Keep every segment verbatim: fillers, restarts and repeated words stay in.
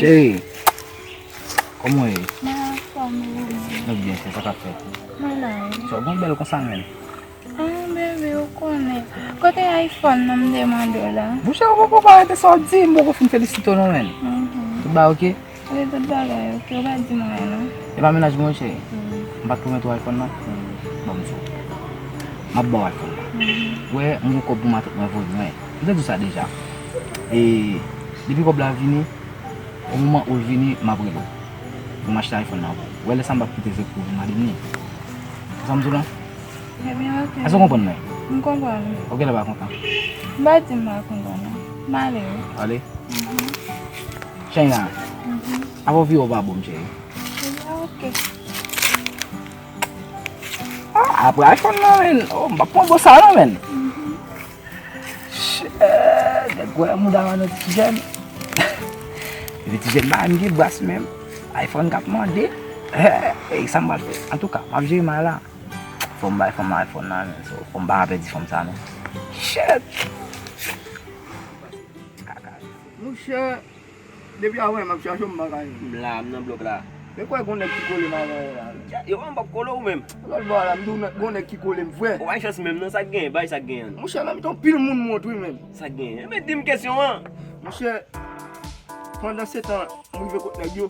Cheri, kòman w ye? Mwen anfòm, wi. Nou byen, cheri, sa k ap fèt? Mwen la, wi. Sa w gen bèl konsa, menm? Ah, bebe, ou konnen. Kote iPhone nan m te mande w la? Monchè, ou poko pa rete sa w di, m poko fin felisite w non, menm. Mhm. Tout bagay oke? Wi, tout bagay oke, ou pa di m anyen non. E pa mennaj mwen, cheri. Mm. M pa t pwomèt ou iPhone nan? Mm. Ban m di w. M ap ba w iPhone nan. Mm. Ou wè, m gon kòb pou matant mwen voye mwen. M te di w sa deja. E depi kòb la vini, o moman ou l vini, m ap rele w. Pou m achte iPhone nan pou ou. Ou wè lè sa m p ap kite se pou ou vin mande m li. Ou sa m di w la? Ebyen, oke. Èske w konprann mwen? M konprann. Ok, lè pa kontan. M pa di m pa kontan non. M ale wi. Ale? Mhm. Chayna, mhm, apa w vire w pa bon, cheri? Ebyen, oke. Ah, apre iPhone nan, men. Oh, m p ap pran gwo sa non, men. Mhm. Shit, nèg wè mouda m nan ti jèn. Epi ti jèn pa menm gen bras menm. iPhone k ap mande. Hey, sa m pral fè? Antouka, m ap jere may la. Fò m bay fanm nan iPhone nan, men. So, fò m pa pèdi fanm sa, men. Shit! Monchè, depi avan m ap chache w, m pa ka jwenn. M la, m nan blòk la. Men kwè gon nèg ki kole m avan yè la. Yo, m p ap kole w menm. Lòt bò a la, m di w gon nèg ki kole m vre. Ou bay chans menm non, sa k genyen, bay sa k genyen. Monchè, nan mitan pil moun m wont wi menm. Sa k genyen? Men di m kesyon an. Monchè, pandan se tan, m rive kot nèg yo.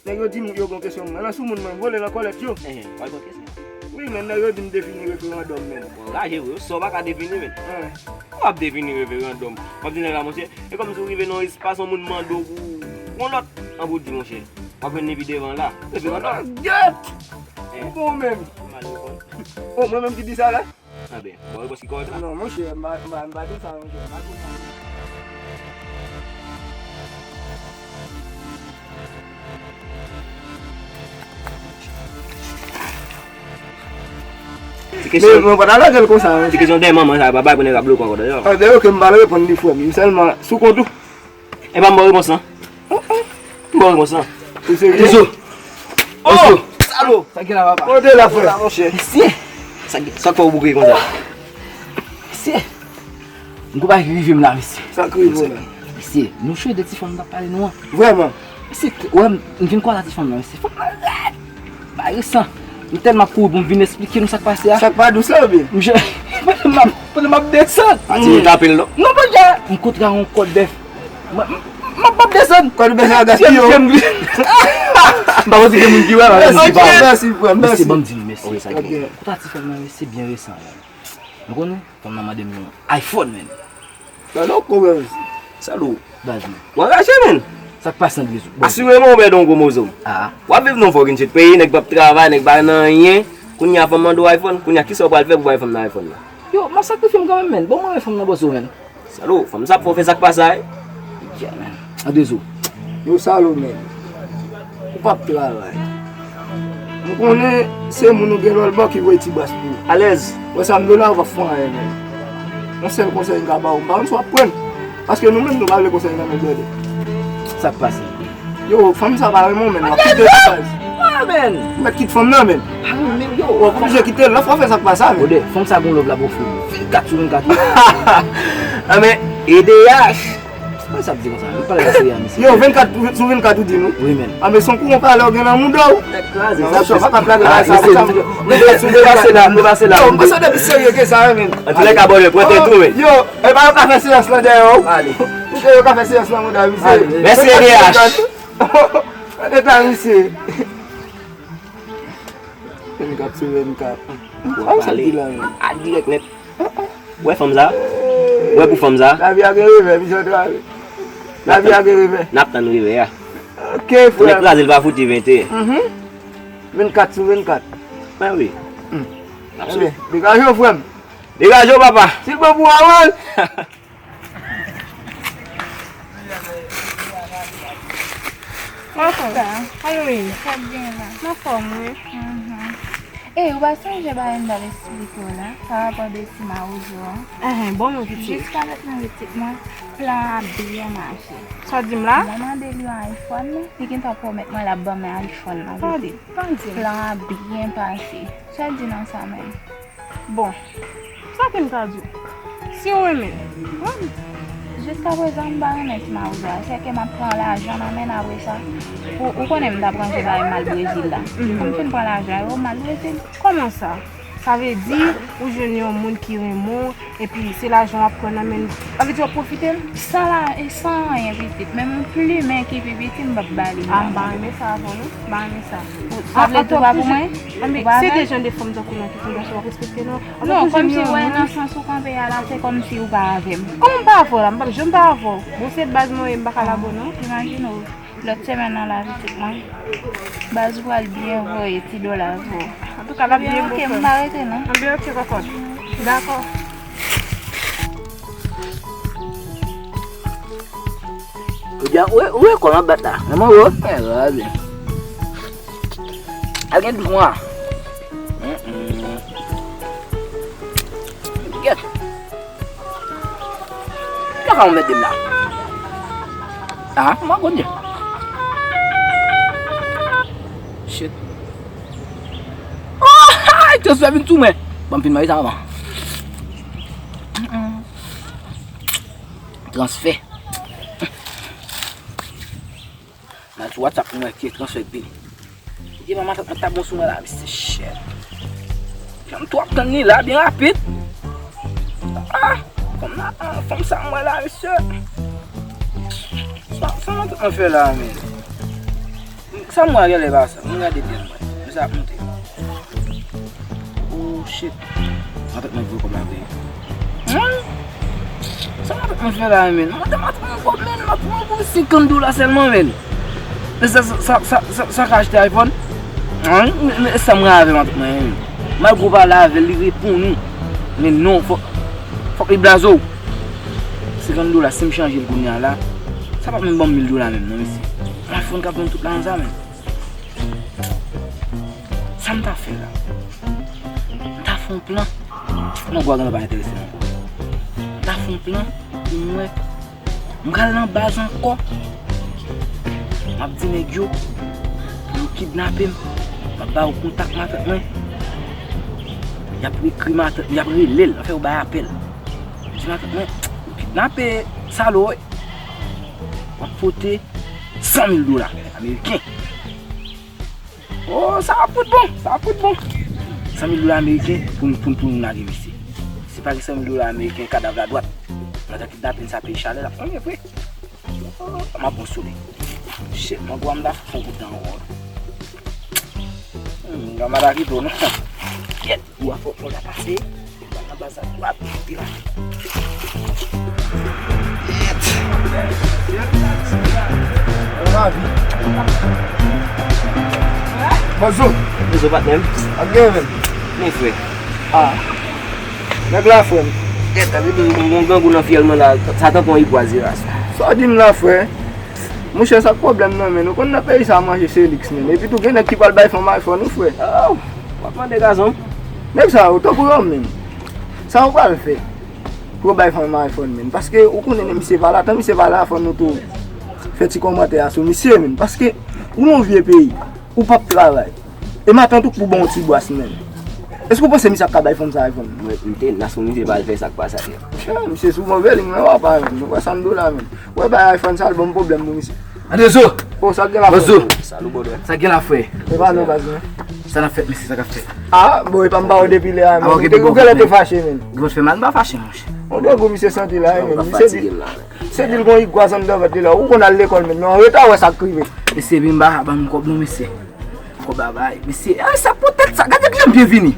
Nèg yo di m yo gen kesyon mwen. Nan sou moun mwen, m vole nan kòlèt yo. Enhen, w al pran kesyon. Wi, men nèg yo di m defini referandòm, men. Bon, raje wi, sa w pa ka defini, men. Enhen. W ap defini referandòm. W ap di nèg la, monchè, e kòmsi w rive nan yon espas, yon moun mande w pou yon lòt, an pou w di, monchè. W ap jwenn li pi devan la. Referandòm. Gèt! Enhen. Ou bon menm. Mal reponn. O, mwen menm ki di sa la? Anben, bon, repons ki kòrèk la. Non, monchè, m pa, m pa, m pa di sa, monchè, m pa di sa. Ti kesyon, men mwen pa ta lage l konsa, monchè. Ti kesyon dèyè manman sa, pa bay pou nèg ap bloke ankò, dayè. Ah, dayè, ok, m pa reponn li, frè m. M sèlman sou kont ou. E pa m ba w repons lan. M ba w repons lan. Ou serye? Tezo. Oh! Tezo. Salo! Sa gen la, papa? Kote la, frè? Monchè. Mesye! Sa, sa k fè w bouke konsa? Mesye! M gon bagay ki rive m la, mesye. Sa k rive w la? Mesye, nou chwe de ti fanm n ap pale nou an. Vrèman? Mesye, wè m, m vin kwaze ti fanm nan, mesye. Fanm nan rèd! Bagay resan. M tèlman ap kouri pou m vin esplike nou sa k pase a. Sa k pa dous la, oubyen? Monchè, pandan m ap, pandan m ap desann. Pa di m tape l, non. Non, monchè, m kontre a yon kòd bèf. Mwen, m, m, m ap desann. Kòd bèf la gaspiye w. M pa panse gen moun ki wè, mèsi, mèsi, frè m, mèsi. Mesye, ban m di nou, mesye, sa gen. Kontre a ti fanm nan, mesye, byen resan, menn. Nou konnen, fanm nan mande m yon iPhone, menn. Sa lòk, baz. Salo. Baz, menn. W anraje, menn. Sa k pase, Andrezou? Asireman, ou pèdi yon gwo mozo. Ah. W ap viv nan yon fòkin shit peyi, nèg p ap travay, nèg pa nan anyen. Kounye a, fanm mande w iPhone. Kounye a, kisa w pral fè pou bay fanm nan iPhone nan? Yo, m ap sakrifye m kanmenm, menn. Bon, mwen renmen fanm nan, bòs, menn. Salo, fanm sa ap fè w fè sa k pa sa, wi. Yeah, menn. Andrezou. Yo, Salo, menn. Ou p ap travay. M konnen se moun ou gen lòt bò ki voye ti bras pou ou. Alèz. Wè sa m di w la, ou p ap fè anyen, menn. Yon sèl konsèy m ka ba w, m pa konn si w ap pran l. Paske nou menm, nou pa vle konsèy nan men brother. Sa k pase? Yo, fanm sa pa renmen w, menn. W ap kite l, baz. Mwen, menn. Ou mèt kite fanm nan, menn. Pa renmen, yo. W ap oblije kite l. Lòt fwa, w fè sa k pa sa, menn. Brother, fanm sa gon love l ap ofri w. Vennkat sou vennkat. Ah, men, E D H. Sa k pase ap di konsa? Ou pale la serye a, mesye. Yo, vennkat sou vennkat ou di nou? Wi, menn. Ah, men se yon kouran palè w gen nan mouda w. Tèt kraze, sa, sa pa ka plage la, sa, sa. Nou pase la, nou pase la. Yo, m panse w te pi serye ke sa, menn. Antoulèka, brother, pran tèt ou, menn. Yo, e pa yo ka fè seyans lan dèyè w. Ale. Misye, yo ka fè seyans lan mouda misye. Mèsi, E D H. Eta misye. Vennkat sou vennkat. Fanm sa ki la, menn. A dirèk nèt. Wè fanm sa? Wè pou fanm sa? Lavi a gen revè, misye antrave. Lavi a gen revè. N ap tann revè a. Ok, frè. Konnen kraze l pa fouti venteyen. Mhm. Vennkat sou vennkat. Ben wi. Hmm. N ap swiv. Degaje w, frè m. Degaje w, papa. Si l bon pou w, avan l. Mwen fè sa. Halloween. Sa k gen la? Mwen fòm, wi. Mhm. Ey, ou pa sonje bagay m t al esplike w la, pa rapò de ti mawozo an? Enhen, bon mwen pitit. Jiska lòt mwen pitit mwen, plan an ap byen mache. Sa w di m la? Mwen mande l yon iPhone, li gentan pwomèt mwen l ap ban mwen iPhone nan. Tande, tande. Plan an ap byen pase. Sa w di nan sa menm? Bon, sa ke m ka di w? Si w renmen l, pran l. Jiskaprezan, m pa renmen ti mawozo a. Sèke m ap pran lajan nan men l apre sa. Ou, ou konnen m t ap ranje bagay m al Brezil la. M fin pran lajan yo, m al Brezil. Kòman sa? Sa vle di, ou jwenn yon moun ki renmen w, epi se lajan w ap pran nan men l. Sa vle di w ap pwofite l? San la, e san anyen pitit. Menm yon plimen ki pi piti, m p ap ba li. A, m pa renmen sa avè w, non. M pa renmen sa. Sa vle di w pa pou mwen? Anben, se de jan de fanm tankou nou ki pou gason w ap respekte, non. Non, kòmsi w wè nan sans ou kanpe a la, se kòmsi ou pa avè m. Kòman m pa avè w la? M p ap janm pa avè w. Bon, se baz mwen ye, m pa ka lage w, non. Imajine w, lòt semèn nan la, pitit mwen. Baz ou pral byen voye ti dola avè w. Antouka, l ap byen bon, frè m. Ebyen, oke, m pa rete, non. Anben, oke, kòkòt. Dakò. Ou di, ou, ou wè kòman bat la. Mwen, mwen, wè, wè, wè. Al gen douz mwa. Gèt. Kaka ou mèt de m la. Ah, mwen konn. Shit. Oh, ay, transfè vin sou mwen. Ban m fin manje sa avan. Transfè. M al sou WhatsApp pou m wè ki transfè k vini. Epa matant mwen ta bon sou mwen la, mesye, shit. Jan m tou ap tann li la, byen rapid. Ah, fanm nan, ah, fanm sa m wè la, mesye. Sa, sa matant mwen fè la, men. Sa m wè a genlè pa sa. M gade byen, m wè. Men sa ap monte. Oh, shit. Matant mwen voye kòb la vre. Hmm? Sa matant mwen fè la, men? Matant, matant mwen kòb, men. Matant mwen voye senkant dola sèlman, men. Men sa, sa, sa, sa, sa ka achte iPhone? Hein? Men, men sa m gen avè matant mwen, men. Malgre w pale avè l, li reponn ou. Men non, fòk, fòk li blaze w. Senkant dola, si m chanje l kounye a la, sa p ap menm ban m mil dola menm, non, mesye. iPhone k ap vann tout lajan sa, men. Sa m ta fè la? M ta fè yon plan. Non, gwa gran pa enterese m ankò. M ta fè yon plan pou m wè. M pral nan baz ankò. M ap di nèg yo pou yo kidnape m. M ap ba yo kontak matant mwen. Y ap ekri matant, y ap rele l, anfen, yo bay apèl. Di matant mwen, yo kidnape Salo, wi. W ap pote san mil dola ameriken. Oh, sa ap fout bon, sa ap fout bon. San mil dola ameriken pou n, pou n, pou n lage misye. Si pa gen san mil dola ameriken, kadav la dwat. Nan tan kidnapin sa peyi chalè, l ap fè vre. Oh, m ap bon sou li. Shit, mwen, gwa m ta fè yon kout dan ankò. Hmm, gwa m pa ta kite w, non. Kyèt, ou a fò, fò ta pase. Nan baz la, w ap pi la. Bonjou. Bonjou, patnè m. Ak gen men. Men frè. Ah. Nèg la, frè m. Tèt, tande, m gon grangou nan fyèl mwen la. Sa tankou yon ipwa zira sa. Sa w di m la, frè? Monchè, sa k pwoblèm nan, men. Ou konn nan peyi sa, manje se liks, men. Epi tou, gen nèg ki pral bay fanm iPhone, wi, frè. Oh, w ap mande gazon. Nèg sa yo, tankou yo menm. Sa yo pral fè? Pou yo bay fanm iPhone, men. Paske ou konnen, men, misye pa la, tan misye pa la, fò nou tou fè ti kòmantè a sou misye, men. Paske ou nan yon vye peyi, ou p ap travay. E matant ou k pou ba w yon ti bwas, men. Èske ou panse misye ap ka bay fanm sa iPhone? Mwen, m te nas pou misye pa al fè sa k pa sa, frè. Chè, misye sou move liy, men, w ap pa, men. Nou wè sa m do la, men. Ou wè bay iPhone sa, l ban m pwoblèm pou misye. Andrezo! Oh, sa k gen la, frè? Bonjou. Salut, brother. Sa k gen la, frè? E pa nou, baz, men. Sa n ap fè, mesye, sa k ap fèt? Ah, bon, e pa m ba w depi lè a, men. Ou genlè te fache, men. Gen fè mal, m pa fache, monchè. On degou misye santi la, men. Misye di, misye di l gon igwaz anndan vant li la. Ou konn al lekòl, men. Men an reta, wè sa k rive. Mesye, vin ba, ban m kòb non, mesye. Kòb la bay. Mesye, ay, sa poutèt sa. Gade byen, byenvini.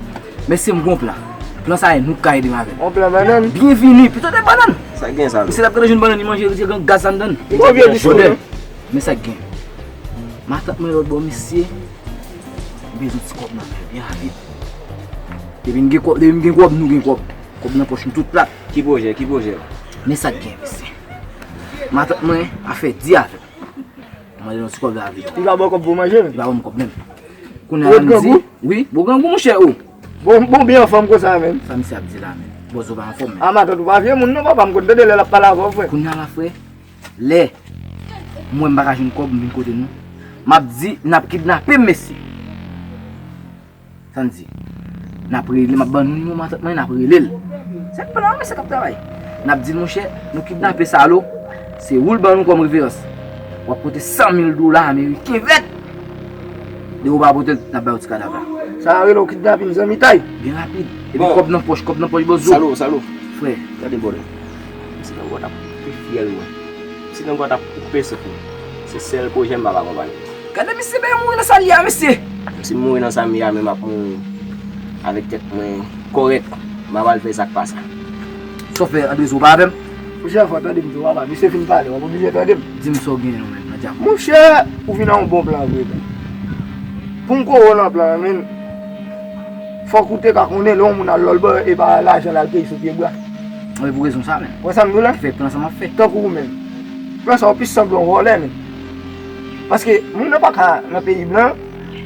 Mesye, m gon plan. Plan sa, e nou k ka ede m avè l. On plan bannann? Byenvini. Pito de bannann. Sa k gen sa, men? Mesye, l ap gade jwenn bannann, li manje, li gen gaz anndan. Li gon vye diskou, non? Men sa k gen. Matant mwen lòt bò, mesye, m bezwen ti kòb nan men l, byen rapid. Depi m gen kòb, depi m gen kòb, nou gen kòb. Kòb nan pòch nou tout plat. Ki pwojè, ki pwojè? Men sa k gen, mesye. Matant mwen, afè di avè m. Mwen mande nou ti kòb la avè l. Li pa ba w kòb pou manje, men? Li pa ban m kòb menm. Kounye a la m di, wi, bon grangou, monchè, o. Bon, bon, byen anfòm konsa, men. Sa misye ap di la, men? Bòz ou pa anfòm, men. A, matant ou pa vye moun, non, papa, m konn tande lè l ap pale avè w, frè. Kounye a la, frè, lè m wè m pa ka jwenn kòb, m vin kote nou. M ap di, n ap kidnape m, mesye. Sa n di? N ap rele, m ap ban nou nimewo matant mwen, n ap rele l. Se plan, mesye, k ap travay. N ap di l, monchè, nou kidnape Salo, se ou l ban nou kòm referans. W ap pote san mil dola ameriken vèt. Depi w pa pote l, n ap ba yo ti kadav la. Sa a rele w kidnapin, zanmitay? Byen rapid. Epi kòb nan pòch, kòb nan pòch, bòs zo. Salo, Salo. Frè. Gade bòl. Msi nan gòt ap koupe fyèl mwen. Msi nan gòt ap koupe souf mwen. Se sèl pwojè m p ap akonpaye. Gade misye, ben mouri nan sa l ye a, mesye. Si m mouri nan sa m ye a, men m ap mouri avèk tèt mwen kòrèk. M pa pral fè sa k pa sa. Sa w fè, Andrezo, w pa avè m? Monchè, fò tande m di w, papa. Misye fin pale, w ap oblije tande m. Di m sa w genyen non, menm, nan djab. Monchè, ou vin a yon bon plan vre, menm. Pou m kore w nan plan an, menm, fòk ou te ka konnen lè yon moun al lòlbò, e pa lajan l al keyi sou pye bwa. Wi, pou rezon sa, menm. Wè sa m di w la? Ki fè plan sa m ap fè. Tankou ou menm. Plan sa w plis sanble yon vòlè, menm. Paske moun nan pa ka nan peyi blan,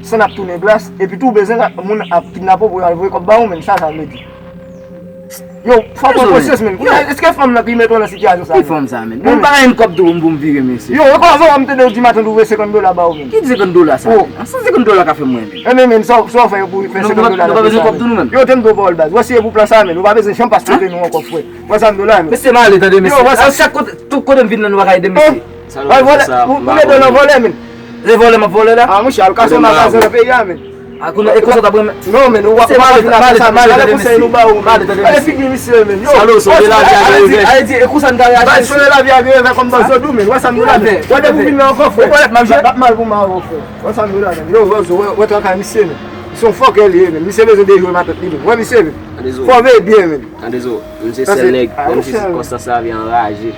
san n ap tounen glas, epi tou bezwen moun ap kidnape w pou y al voye kòb ba ou, menm. Sa sa vle di? Yo, fò w pran konsyans, menm. Kounye a, èske fanm nan ki mete w nan sitiyasyon sa, menm? Ki fanm sa, menm? Moun pa gen kòb tou pou m vire, mesye. Yo, e kòman fò m tande w di maten ouvre senkant dola ba ou, menm? Ki senkant dola sa, menm? An san senkant dola ka fè mwen, menm? E men, menm, sa w, sa w fè pou fè senkant dola nan pye sa, menm? Yo, tande w pawòl baz. Wè si e pou plan sa, menm. Ou pa bezwen janm pase kote nou ankò, frè. Wè sa m di w la, menm. Mesye m ale, tande, mesye. Yo, wè sa. A chak kote, tout kote m vin nan, nou pa ka ede m, mesye. Sa nou fè sa, m pa konn. Vòlè, menm. Se vòlè m ap vòlè la? A, monchè, al kase yon magazen nan peyi a, menm. A, kounye a, e konsa w t ap renmen. Non, menm, ou pa vin ap fè sa, menm. Gade konsèy nou ba ou, menm. Gade figi misye, menm. Yo, Salo, sove lavi a, Ayiti, e konsa n ka reyaji. Sove lavi a, vye vè kòm bòs zo dou, menm. Wè sa m di w la, menm. Wè depi w vin la ankò, frè. L ap mal pou m ankò, frè. Wè sa m di w la, menm. Yo, Rozo, wè, wè traka misye, menm. Misye yon fòkè li ye, menm. Misye bezwen dejwe matant li, menm. Wè misye, menm. Fò w veye byen, menm. Tande zo, m se sèl nèg, menm si sikonstans lavi a anraje.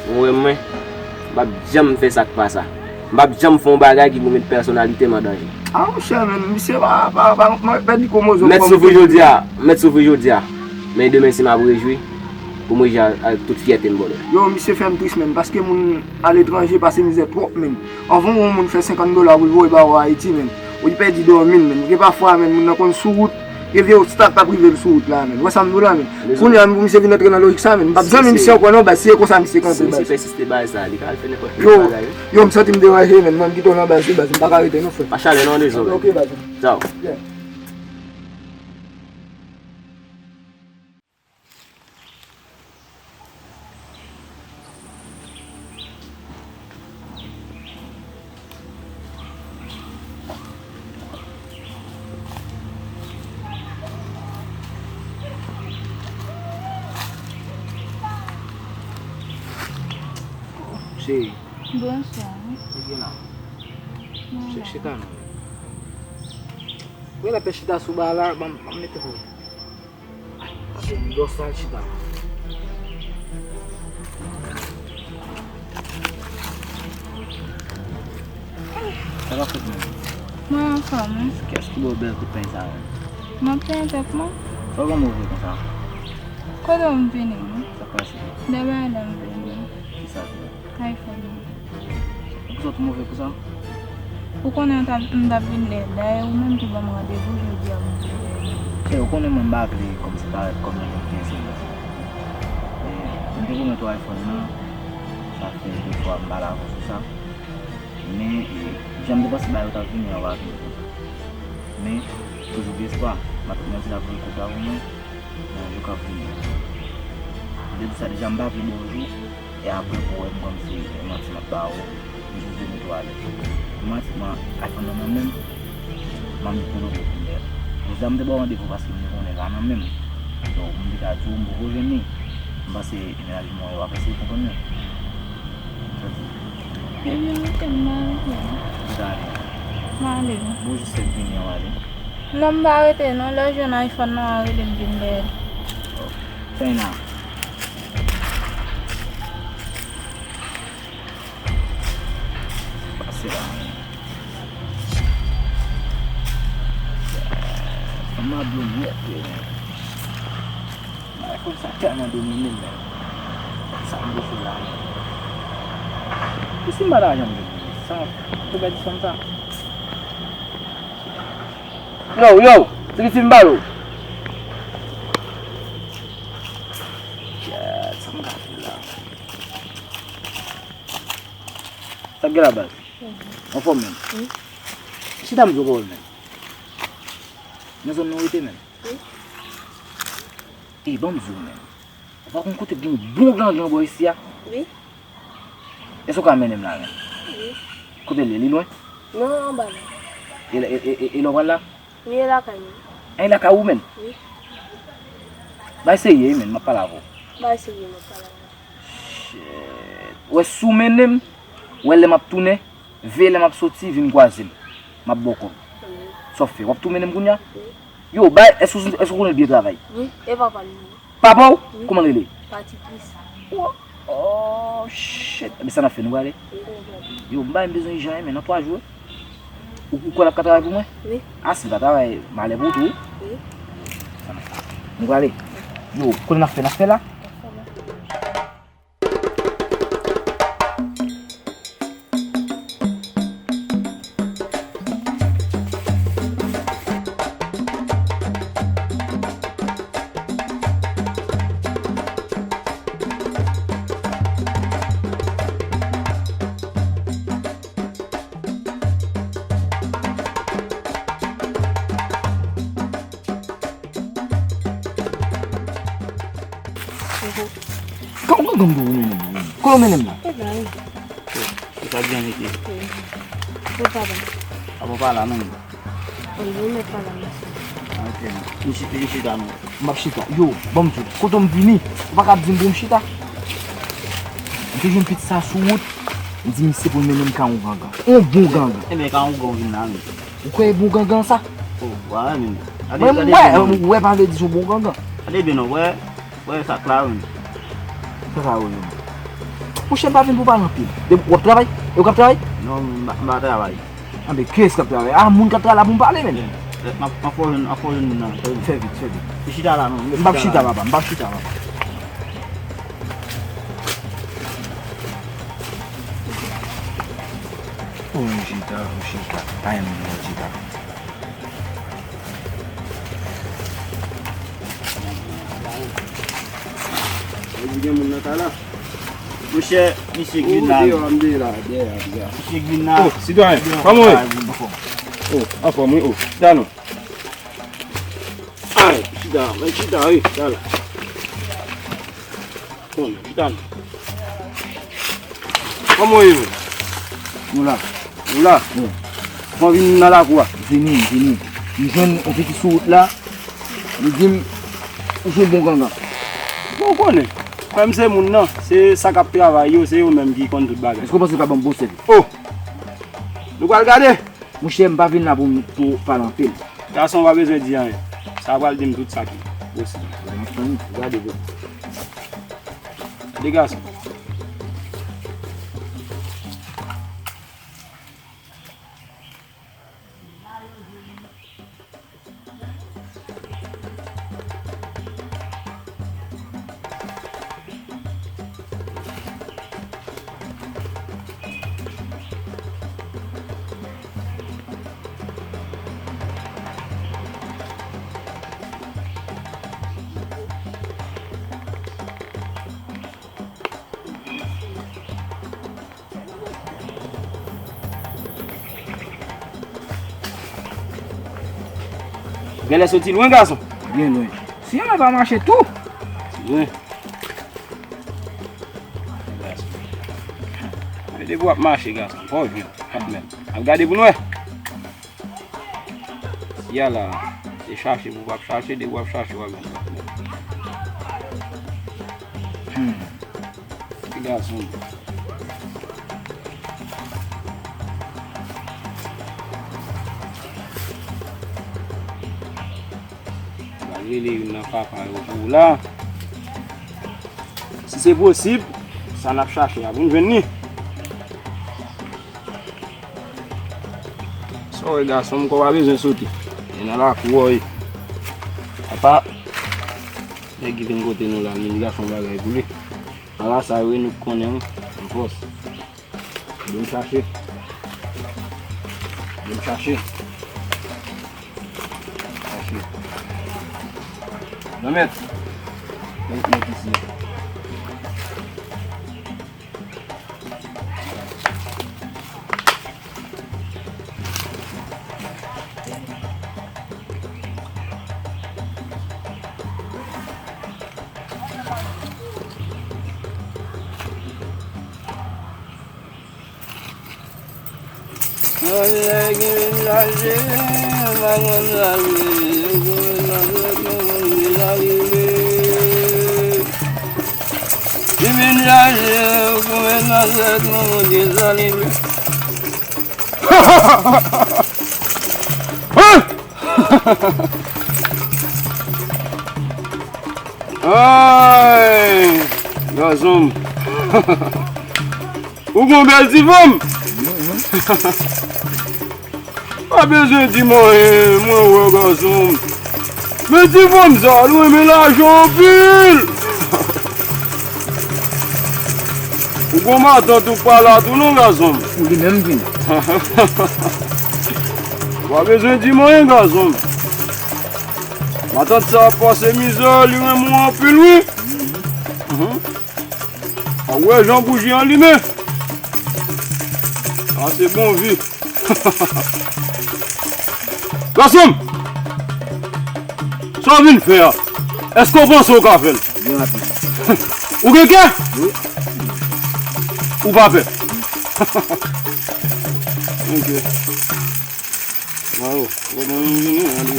Ou wè mwen, m p ap janm fè sa k pa sa. M p ap janm fè yon bagay ki pou met pèsonalite m an danje. A, monchè, menm, misye pa, pa, pa, pa, pa di komozo. Mèt soufri jodi a, mèt soufri jodi a. Men demen si m ap rejwi, pou m rejwi ak tout fyète m, bòdè. Yo, misye fè m tris, menm, paske moun aletranje pase mizè twòp, menm. Anvan yon moun fè senkant dola pou l voye ba ou Ayiti, menm. Ou pèdi dòmi l, menm. Gen pafwa, menm, moun nan konn sou wout. Gen vye obstak k ap rive l sou wout la, menm. Wè sa m di w la, menm. Kounye a, pou misye vin antre nan lojik sa, menm. M p ap zanmi misye ankò, non, baz. Si e konsa misye kanpe, baz. Si misye pèsiste bay sa, li ka al fè nenpòt ki bagay, wi. Yo, m santi m deranje, menm. Mwen, m kite w nan baz, wi, baz. M pa ka rete, non, frè. Pa chale, non, dezòm. Ok, baz. Tchaw. Yeah. Cheri. Bonswa. Ou gen la? Chita non. Ou gen la fè chita sou ba la, ban m mete pou ou. Ay, m dòs al chita. Sa k ap fèt menm? Mwen anfòm, wi. Kiyès ki ba w bèl kout peny sa yo? M ap penyen tèt mwen. Sa w gen move konsa? Kote w m vini, wi? Sa k pase? De bagay la m vini. Kisa ki iPhone. Poukisa w te move konsa? Ou konnen m t ap, m t ap vin lè. Dayè, ou menm ki ban m randevou jodi a pou m vin lè. Chè, ou konnen mwen m pa vle kòmsi parèt kòm yon nèg byen serye. E, m te pwomèt ou iPhone nan, sa fè de fwa m pa la avè w sou sa. Men, e, jan m te panse bagay yo t ap vini an, yo pa vini konsa. Men, toujou gen espwa. M ap, mwen di l ap voye kòb la pou mwen. Nan jou k ap vini an. M te di sa deja, m pa vle bonjou, e apre pou w wè m kòmsi e manti m ap ba ou, m jis vle mete w alèz. Pou manti, mwen, iPhone nan men m, m ap met pou l ouvri pou m dèyè. Jodi a m te ba w randevou paske m te konnen l pa nan men m. Donk, m te ka di w m poko jwenn li. M panse menaj mwen yo ap eseye konprann mwen. Sa di. Ebyen, ok, m pa rete non. Ou ta ale? M ale wi. Bon, jis fè vini an, w ale. Non, m pa rete non. Lè w jwenn iPhone nan, w a rele m vin dèyè l. Fè la. Pase la. Fanm nan dlo nèt wi, men. Bagay konsa tèlman domine m, men. Sa m bouche la, men. E si m pa ta janm vin, sa, m tou pèdi fanm sa. Yo, yo, se ki ti m pale w. Kèt, sa m ka fè la? Sa k gen la, baz? Anfòm, menm? Wi. Chita m di w pawòl, menm. Nan zòn nou rete, menm? Wi. Ey, ban m di w, menm. Pa konn kote gen yon bon gangan bò isi a? Wi. Èske w ka mennen m la menm? Wi. Kote l ye? Li lwen? Non, anba la. E, e, e, e, e lè w pral la? Li ye lakay mwen. A, e lakay ou menm? Wi. Bay serye wi menm, m ap pale avè w. Bay serye, m ap pale avè w. Shit. Ou wè si w mennen m, ou wè lè m ap tounen, veye lè m ap soti, vin kwaze m. M ap ba w kòb. Wi. Sa w fè? W ap tou mennen m kounye a? Wi. Yo, bay, èske w, èske w konnen l byen travay? Wi, e papa m. Papa w? Wi. Kòman l rele? Pati Plis. Oh, oh, shit. Ebyen sa n ap fè, nou prale? Wi, nou prale. Yo, m bay m bezwen ijan, men nan twa jou. Ou, ou kwè l ap ka travay pou mwen? Wi. A, si l pa travay, malè pou ou tou. Wi. Nou prale. Yo, konnen n ap fè, n ap fè la? N ap fè la. Kòman, kòman, kòman w mennen m? Kòman w mennen m la? E bay. Ou pa byen rete. Ou pa la. Ou pa la non. Ou mèt pa la, mesye. Ok. Li chita, li chita non. M ap chita. Yo, ban m di w, kote m vini, ou pa ka ap di m pou m chita. M te jwenn pitit sa sou wout. M di misye pou l mennen m kay yon gangan. Yon bon gangan. Ebyen, kay yon gangan w vin la menm. Ou kwè e bon gangan sa? Oh, wa menm. Gade, mwen, gade mwen, byen non. Ou wè pa vle di se yon bon gangan. Gade byen non, wè, wè sa k la menm. Sa sa wè menm? Monchè, m pa vin pou pale anpil. Depi w ap travay, e ou k ap travay? Non, m pa, m pa travay. Anben, kiyès k ap travay? A, moun k ap travay la pou m pale menm. M ap, m ap fè w jwenn, m ap fè w jwenn moun nan. Fè vit, fè vit. Ou chita la non. M p ap chita, papa, m p ap chita, papa. Ou chita, ou chita. Pa gen moun nan chita. Ou di gen moun nan kay la? Monchè, misye k vin la. Ou deyò a, m deyò la, deyò a, deyò a. Misye k vin la. Oh, sitwayen, kòman w ye? Oh, anfòm wi, oh, chita non. Ay, chita, men chita, wi, chita la. Bon, chita la. Kòman w ye menm? Nou la. Nou la? Wi. Fò w vin nan lakou a. Vini, vini. M jwenn yon pitit sou wout la. Li di m, ou se yon bon gangan. Bon, ou konnen. Frè m se moun nan. Se sa k ap travay yo, se yo menm ki konn tout bagay. Èske w panse w ka ban m bon sèvis? Oh! Nou pral gade. Monchè, m pa vin la pou m, pou pale anpil. Gason pa bezwen di anyen. Sa pral di m tout sa ki posib. Gade, bro. Gade gason. Genlè soti lwen, gason. Byen lwen. Si yon pa mache tou. Lwen. Men depi w ap mache, gason, fò w jwenn. Kanmenm. Ap gade pou n wè. Siyal la, se chache pou w ap chache, depi w ap chache, w ap jwenn. Hmm. Ti gason. Pral rele youn nan papa yo pou ou la. Si se posib, sa n ap chache a, pou n jwenn li. Sa w wè, gason m, kò w pa bezwen sote. E nan lakou w ye. Apa, nèg ki vin kote nou la, li gason bagay pou li. Ala sa yo ye, nou konnen wi, anfòs. Vin chache. Vin chache. Chache. Granmèt. Mèt, mèt isi. Ay, gazon m. Ou gon bèl ti fanm. Pa bezwen di m anyen, mwen wè gazon m. Men ti fanm sa, li renmen lajan anpil. Ou gon matant ou pa la tou non, gazon m. Ou li menm vin. Pa bezwen di m anyen, gazon m. Matant sa ap pase mizè, li renmen w anpil, wi. Mhm. A wè jan bouji an limen. Sa se bon vi. Gazon m! Sa w vin fè a? Èske w panse w ka fè l? Byen rapid. Ou gen kè? Wi. Ou pa pè? Ok. Bravo. Bon, bon, bon, bon, bon, bon.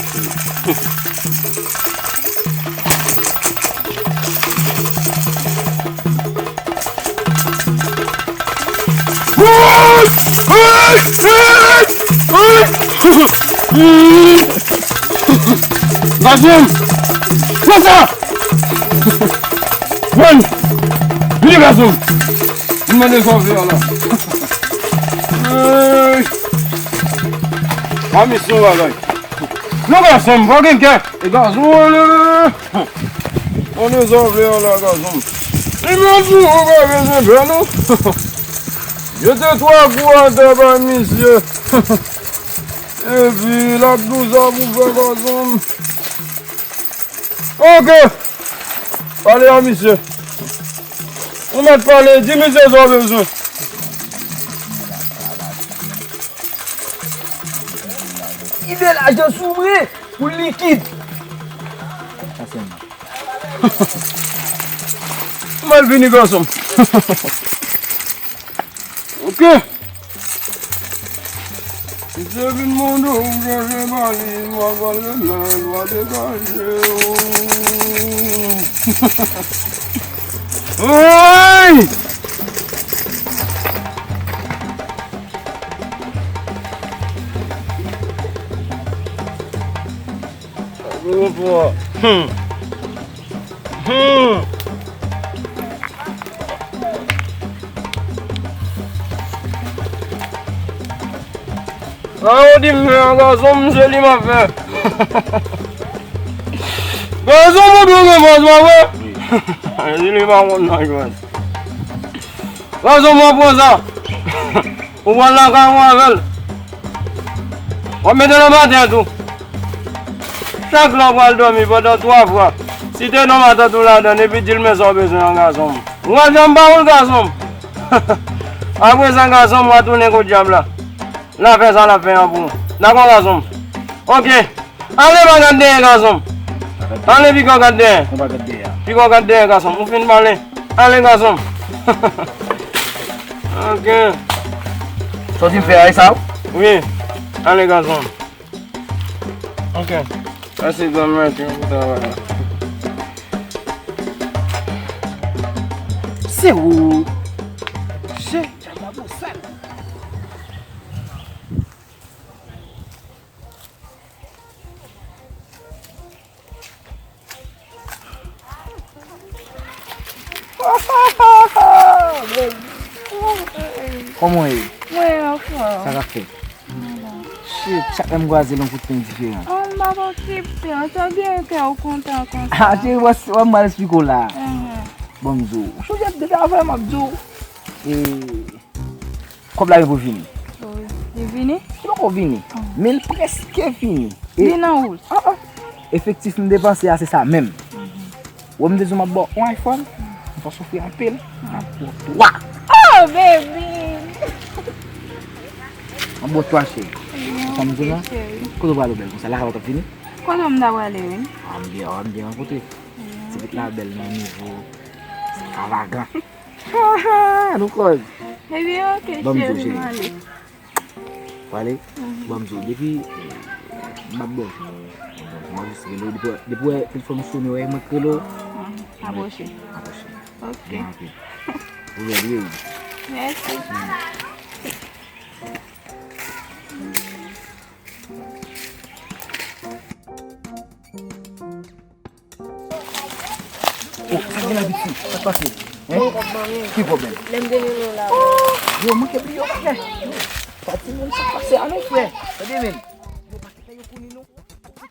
Gazon! Fè sa! Mwen! Vini, gazon! Mwen mande sa w vle a la. Ey! Pa misyon bagay. Non, gazon, pa gen kè. E gazon, ale. Mande sa w vle a la, gazon. Li menm tou, ou pa bezwen pè, non. Jete twa kou atè bay misye. Epi, l ap di w sa pou fè, gazon. Ok. Pale a misye. Ou mèt pale, di misye sa w bezwen. Ide lajan sou mwen pou likid. Mal vini, gazon. Ok. Si se vin moun ou chèche mari, m ap pale men, lwa degaje w. Woy! Hmm. Hmm. Sa yo di m fè an gazon, m se li m ap fè. Gazon, mwen dwe gen fòs, pa vre? Se li pa konn nan jwèt. Gazon, mwen pran sa. Ou pran lakay ou avè l. W ap mete nan batè tou. Chak lè w pral dòmi pandan twa fwa, site non matant ou ladan l epi di l men sa w bezwen an gazon m. Ou wè jan m ba ou l gazon m. Apre sa gazon m, w a tounen kot dyab la. L a fè sa l ap fè an pou ou. Dakò gazon m? Ok. Ale pa gad dèyè gazon m. Ale piga w gad dèyè. Mwen pa gad dèyè a. Piga w gad dèyè gazon m. Ou fin pale. Ale gazon m. Ok. Sa w di m fè a, e sa w? Wi. Ale gazon m. Ok. Mèsi granmèt yo pou travay la. Se ou. Je, djab la bosal. Kòman w ye? Mwen anfòm. Sa k ap fèt? Shit, chak lè m kwaze l yon kout pen diferan. Oh, m pa t okipe w, sa gen kè w kontan konsa. Ah, cheri, wè, wè m pral esplike w la. Bon, m di w. Chonje depi avan m ap di w. E, kòb la gen pou vini. Wi. Li vini? Li poko vini. Men l prèske vini. E li nan wout. Ah, ah. Efektif m depanse a, se sa menm. Wè m te di w m ap ba w yon iPhone, m fè w soufri anpil, m ap ba w twa. Oh, baby! M ap ba w twa, cheri. Ou konprann m di w non? Kote w prale w bèl konsa? Lakay ou t ap vini? Kote m ta prale, wi. Ah, m byen, ah, m byen rankontre. Ti pitit la bèl nan nivo, ekstravagan. Ha, ha, nou koz. Ebyen, ok, cheri, m ale. Ban m di w, cheri. Pale, ban m di w, depi, eh, m ap bò. M ap jis rele w, depi, depi wè telefòn ou sone, wè mwen k rele w. Apwoche. Apwoche. Ok. Gen anpil. Ou rèd wi. Mèsi. Oh, sa gen la piti? Sa k pase? Hein? Ki pwoblèm? Lè m te mennen w la. Oh, yo, manke bliye yon bagay. Pa di moun sa k pase a non, frè. Tande, men. Yo pa kite yo konnen non.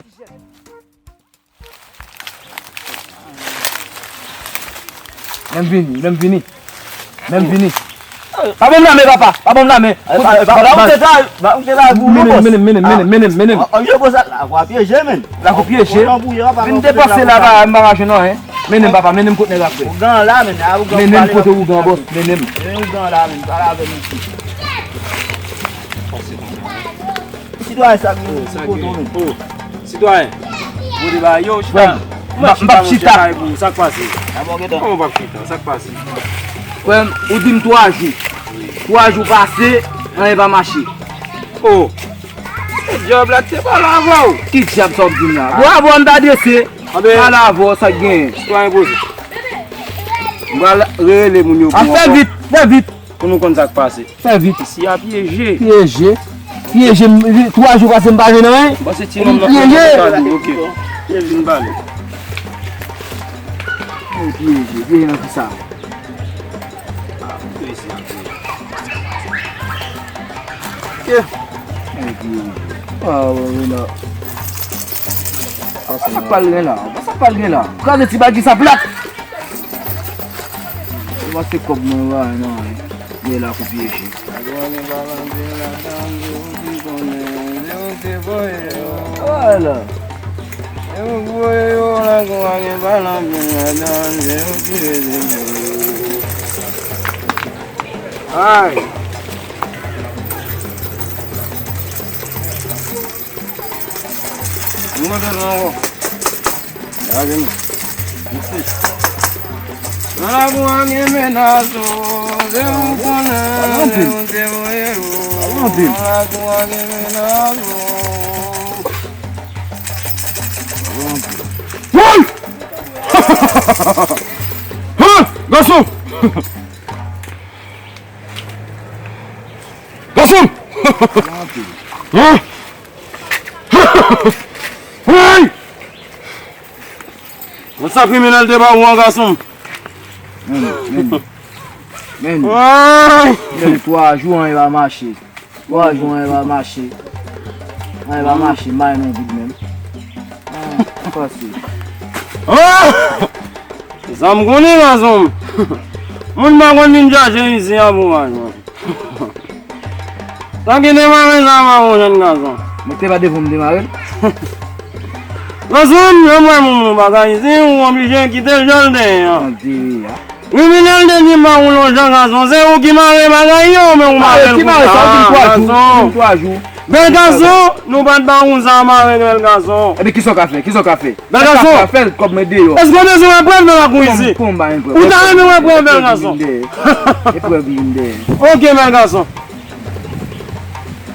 Ti jèn. Lè m vini, lè m vini. Lè m vini. Pa ban m lamen, papa. Pa ban m lamen. Papa, ou te ta, ou te ta pou mwen, bòs. Mennen, mennen, mennen, mennen, mennen. An, an, yo, bòs, la, la, w ap pyeje, men. La kou pyeje. Vin depase la, pa, m pa ka jwenn anyen. Mennen m, papa, mennen m kot nèg ap fè. Ougan la, men, a, ougan. Mennen m kote ougan, bòs, mennen m. Mennen ougan la, men, pale avè m isi. Sitwayen, sa gen kote ou menm? Oh, sitwayen. Kote ba yo, chita. M p ap chita. Sa k pase? Kòman w p ap chita? Sa k pase? Frè m, ou di m twa jou. Twa jou pase, anyen pa mache. Oh. Dyab la te pale avè w. Ki dyab sa w ap di m la? Bò avè w m ta drese. Pale avè w, sa k genyen? Sitwayen poze. M pral rele moun yo pou fè vit, fè vit. Pou nou konn sa k pase. Fè vit. Isi a pyeje. Pyeje. Pyeje, m, twa jou pase m pa jwenn anyen. Bon, se ti nonm nan pyeje. Ok. Pyeje, vin pale. Pyeje, pyeje nan ki sa? Ah, isi a pyeje. Yeah. Pyeje. Ah, wi, wi, la. Sa k pral gen la? Sa k pral gen la? Kraze ti bagi sa plat. Se pa se kòb mwen va non. Ye la kou pyeje. Wala. Ay. Nou mande nou ankò. Lage nou. Nan lakou a gen mennaj, o, se ou konnen, se ou te voye, o. Nan lakou a gen mennaj, o. Woy! Ha! Gason! Gason! Hein? Hey! Bon, sa kriminèl te ba ou an, gason? Men, men. Men. Ay! Gen twa jou, anyen pa mache. Twa jou, anyen pa mache. Anyen pa mache, m pa nan vid menm. Ah, fasil. Ah! Sa m konnen, gason. Moun pa konn vin chache isi an pou mwen. Sa ki demare sa, mawon, jèn gason? Mwen te pa devan m demare l. Gason, yon mwen moun bagay isi, ou oblije kite l jan l te ye an. Kriminèl te di mawon lonjan, gason, se ou ki mare bagay yo, men ou mare l kounya, gason. Ou di m twa jou. Bèl gason, nou pa t ba ou sa mare, bèl gason. Epi kisa w ka fè? Kisa w ka fè? Bèl gason. Sa ka fè l kòb mwen deyò. Èske w bezwen wè prèv nan lakou isi? Kòman, kòman m ba yon prèv? Ou ta renmen wè prèv, bèl gason? E prèv vin dèyè. Ok, bèl gason.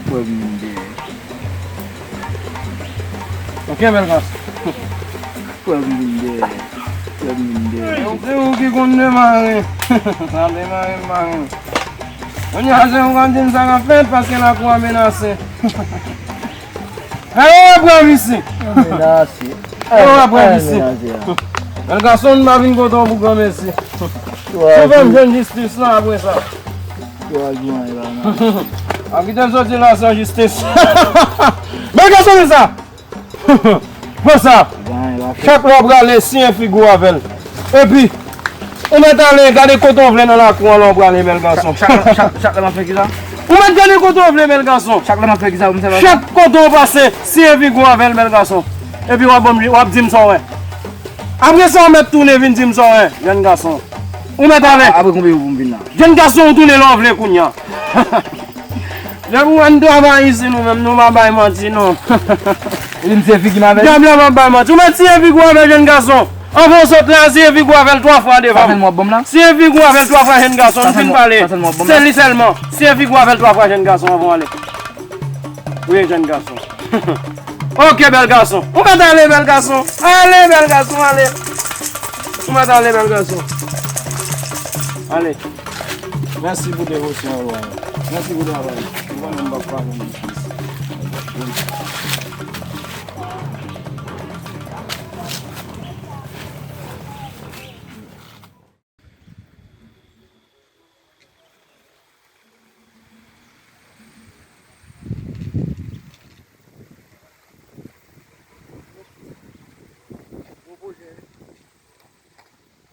Prèv vin dèyè. Ok, bèl gason. Prèv vin dèyè. Prèv vin dèyè. Se ou ki konn demare. Sa demare m pa konn. Kounye a se ou k ap di m sa k ap fèt paske lakou a menase. Gade yon prèv isi. Menase. Gade yon prèv isi. Bèl gason, m pa vin kote w pou granmesi. Sove m jwenn jistis la apre sa. Twa jou anyen pa mache. A kite m soti la san jistis. Bèl gason, men sa. Pran sa. Chak lè w prale, siye figi w avè l. Epi, ou mèt ale, gade kote w vle nan lakou an lè w prale, bèl gason. Chak, chak, chak, chak lè m ap fè kisa? Ou mèt gade kote w vle, bèl gason. Chak lè m ap fè kisa pou m fè, bèl gason? Chak kote w pase, siye figi w avè l, bèl gason. Epi w ap ban m, w ap di m sa w wè. Apre sa, w mèt tounen vin di m sa w wè, jèn gason. Ou mèt ale. A-, apre konbyen jou pou m vin la? Jèn gason, ou tounen lè w vle kounye a. Depi w wè n travay isi, nou menm, nou pa bay manti, non. Li m siye figi m avè l. Dyab la pa bay manti. Ou mèt siye figi w avè l, jèn gason. Anvan w sot la, siye figi w avè l twa fwa devan m. Sa sèlman w ap ban m la? Siye figi w avè l twa fwa, jèn gason. M fin pale. Sa sèlman w ap ban m la? Se li sèlman. Siye figi w avè l twa fwa, jèn gason, anvan w ale. Wi, jèn gason. Ok, bèl gason. Ou mèt ale, bèl gason. Ale, bèl gason, ale. Ou mèt ale, bèl gason. Ale. Mèsi pou devosyon ou an. Mèsi pou travay. Ou konnen m p ap pale m. Gwo pwojè,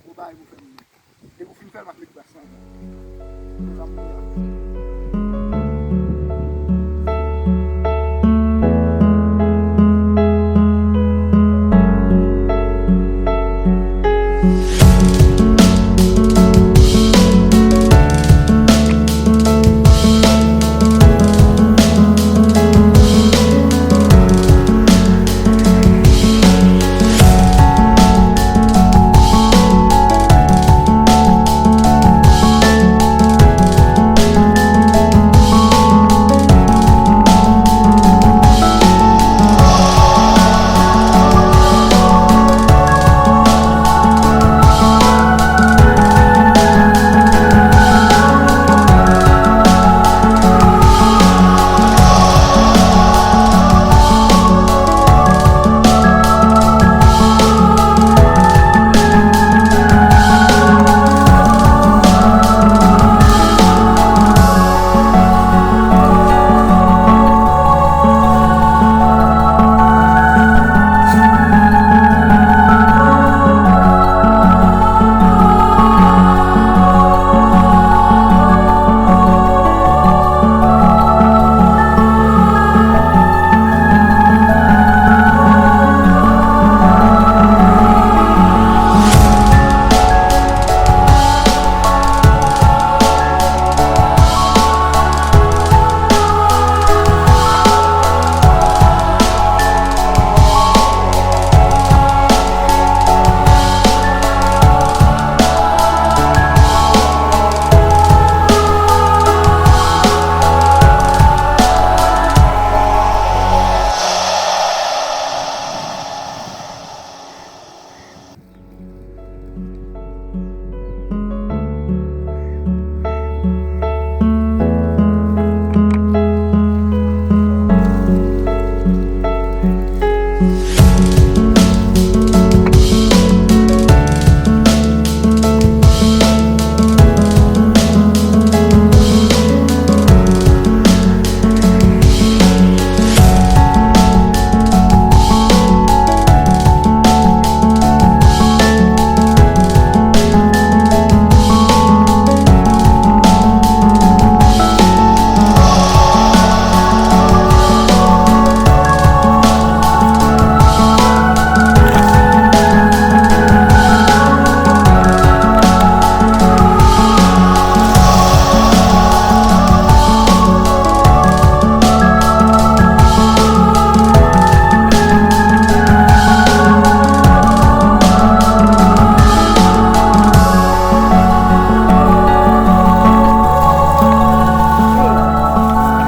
gwo bagay pou fè m. Depi w fin fè l, m ap met bas lan.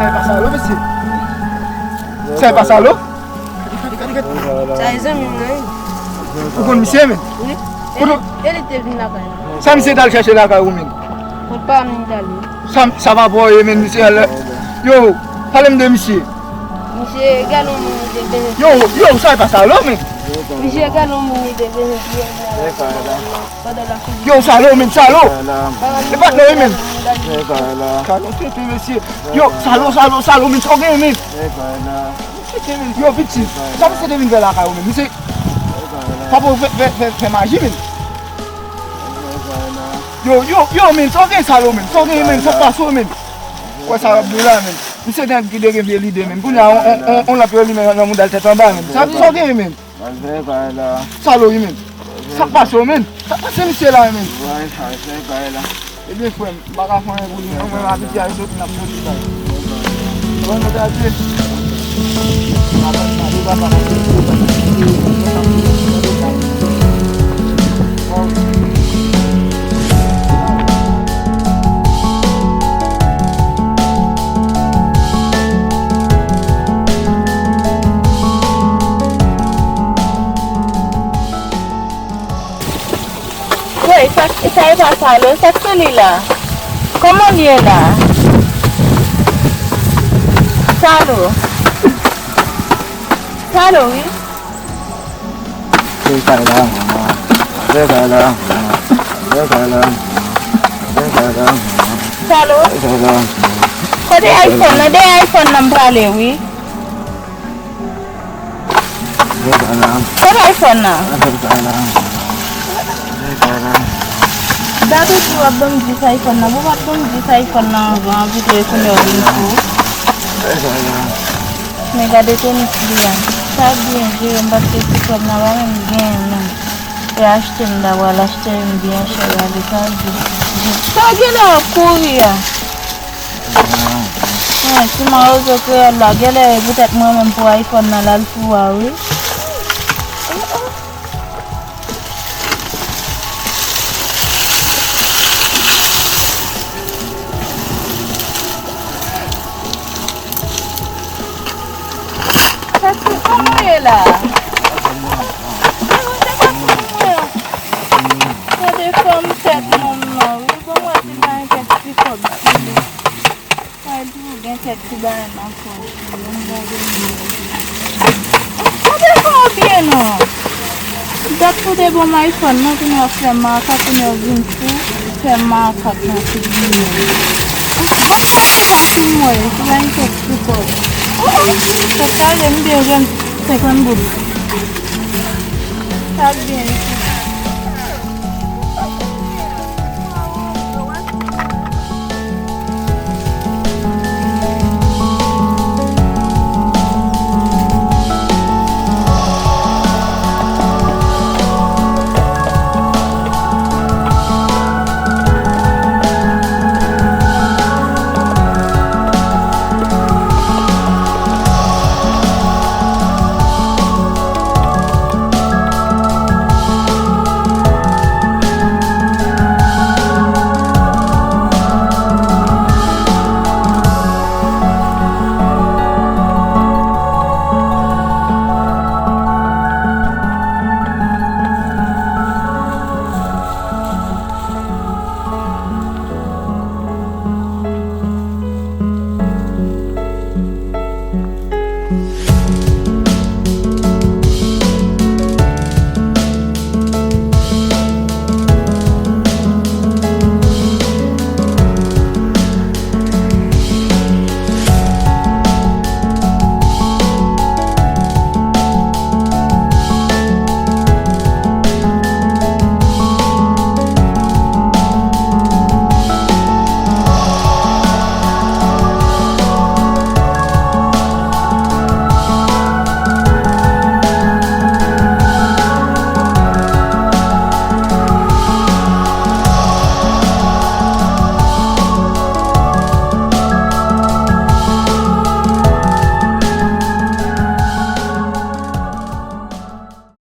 Sa e pa Salo, mesye. Sa e pa Salo. Sa e zanmi m nan, wi. Ou konn misye, men? Wi. E li, e li te vin lakay mwen. Sa misye t al chèche lakay ou, men? Kot pa m li t ale. Sa, sa pa pou ye, men, misye al. Yo, pale m de misye. Misye gade yon moun li te benyen. Yo, yo, sa e pa Salo, men. Misye gade yon moun li te benyen. Yo, Salo, men, Salo. E patnè w wi, men. Salo, tete, mesye. Yo, Salo, Salo, Salo, men, sa w genyen, men. Yo, pitit, sa misye te vin fè lakay ou, men. Misye, papa w fè, fè, fè, fè maji, men. Yo, yo, yo, men, sa w genyen, Salo, men. Sa w genyen, men, sa k pase w, men. Kwè sa w ap di la, men. Misye te, te gen vye lide, men. Kounye a, on, on, on, on lanp yo limen nan mouda l tèt anba, men. Sa, sa w genyen, men. Al fè kay la. Salo wi, men. Sa k pase w, men? Sa k pase misye la, men? Wè, al fè kay la. Ebyen, frè m, m pa ka fè anyen pou li, non, mwen, avèk ti a yo soti, n ap soti kay. Bon, nou ta di. E sa e pa Salo, sa k sou li la? Kòman l ye la? Salo. Salo, wi. Salo. Kote iPhone nan? De iPhone nan m prale, wi. Kote iPhone nan? Dabitid w ap ban m dis iPhone nan. Pou w pa t ban m dis iPhone nan anvan, anvi tou e kounye a w vin fou. Men gade tenis li a. Sa byen jere m paske ti kòb nan pa menm genyen menm. E achte m dabò al achte youn byen chè gade sa byen. Sa genlè w ap kouri a. Wen, ti mawozo kreyòl la, genlè e poutèt mwen menm pou iPhone nan l al fou a wi. Sa se kòman w ye la? Gade fanm tèt nonm nan wi, bon mwen di pa gen kèk ti kòb sou li. Ay, di ou gen kèk ti bagay nan pòch li, ann gade li. Gade sa byen non. Dat pou te bon m iPhone nan, kounye a w ap fè makak, kounye a w vin fou, fè makak nan figi nou. Bon, sa se sa pou mwen, se pa yon kèk ti kòb. Oh, oh, tèt chaje, m te jwenn senkant goud. Sa byen,